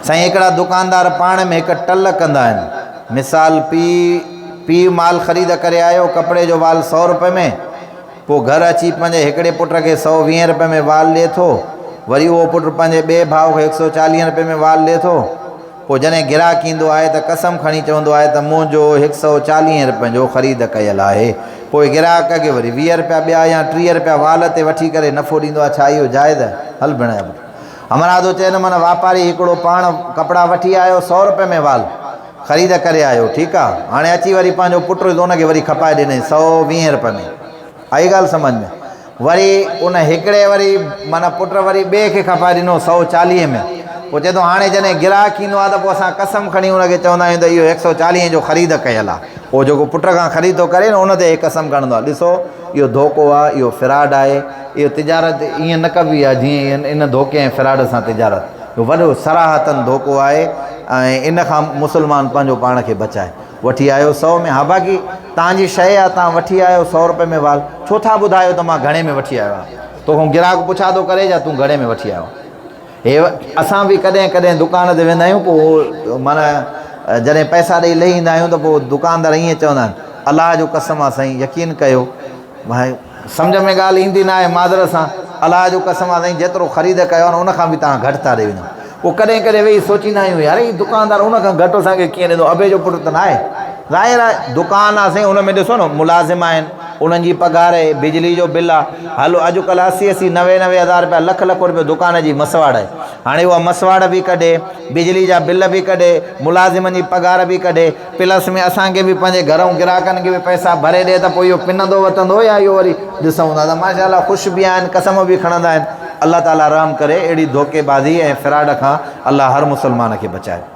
سائين هڪڙا دڪاندار پاڻ ۾ هڪ ٽل ڪندا آهن. مثال پيء پيء مال خريد ڪري آيو ڪپڙي جو وال سئو روپئي ۾ پوء گهر اچي پنهنجي هڪڙي پٽ کي سئو ويهين روپئي ۾ وال ڏئي ٿو وري اهو پٽ پنهنجي ٻئي ڀاء کي هڪ سئو چاليهن روپئي ۾ وال ڏئي ٿو پوء جڏهن گراهڪ ايندو آهي ته قسم کڻي چوندو آهي ته منهنجو هڪ سئو چاليهين روپين جو خريد ڪيل آهي. پوء گراهڪ کي وري 20 روپيا ٻيا يا 30 روپيا وال تي وٺي ڪري نفعو ڏيندو آهي ڇا اهو جائز آهي؟ هل ڀيڻ جا پٽ. همراهه ٿو چئي نه معنيٰ واپاري هڪڙو پاڻ ڪپڙا وٺي آيو سئو روپين ۾ وال خريد ڪري آيو ٺيڪ آ هاڻي اچي وري پنهنجو پٽ ان کي وري کپائي ڏنائين سئو ويهين روپين ۾. آئي ڳالهه سمجهه ۾؟ وري ان هڪڙي وري معنيٰ پٽ وري ٻئي کي کپائي ڏنو 140 ۾. پوء چئي ٿو هاڻي جڏهن گراهڪ ايندو آهي ته پوء اسان قسم کڻي ان کي چوندا آهيون ته اهو هڪ سئو چاليهين جو خريد ڪيل آهي. پوء جيڪو پٽ کان خريد ٿو ڪري نه ان تي هي قسم کڻندو آهي. ڏسو اهو ڌوڪو آهي، اهو فراڊ آهي، اهو تجارت ائين نه ڪبي آهي جيئن ان ڌوڪي ۽ فراڊ سان تجارت. اهو وڏو صراحتاً ڌوڪو آهي ۽ ان کان مسلمان پنهنجو پاڻ کي بچائي. وٺي آيو سئو ۾ ها باقي توهان جي شيء آ توهان وٺي آيو سئو روپئي ۾ وال ڇو ٿا ٻڌايو ته مان گهڻي ۾ وٺي آيو آهيان توکان گراهڪ پڇا ٿو ڪري جا تون گهڻي ۾ وٺي آيو هي اسان به ڪڏهن ڪڏهن دڪان تي ويندا آهيون پوء معنيٰ جڏهن پئسا ڏئي لهي ايندا آهيون ته پوء دڪاندار ائين چوندا آهن الله جو قسم آ سائين يقين ڪيو ڀائي سمجهه ۾ ڳالهه ايندي ناهي معذرت سان الله جو قسم آ سائين جيترو خريد ڪيو آ نه ان کان به توهان گهٽ ٿا ڏئي وڃو پوء ڪڏهن ڪڏهن ويهي سوچيندا آهيون يار هي دڪاندار ان کان گهٽ اسان کي ڪيئن ڏيندو ابي جو پٽ ته ناهي ظاهر آهي دڪان آ سائين ان ۾ ڏسو نه ملازم آهن انهن جي پگهار آهي بجلي جو بل آ هلو اڄڪلهه اسي اسي نوي نوي هزار روپيا لک لک روپيو دڪان جي مسواڙ آهي هاڻي اها مسواڙ به ڪڍي بجلي جا بل به ڪڍي ملازمن جي پگهار به ڪڍي پلس ۾ اسان کي به پنهنجي گهرئون گراهڪن کي به پئسا ڀري ڏي ته پوء اهو پنندو وتندو يا اهو وري ڏسون ٿا ته ماشاء الله خوش به آهن قسم به کڻندا آهن الله تعالي رحم ڪري اهڙي ڌوڪي بازي ۽ فراڊ کان الله هر مسلمان کي بچائي.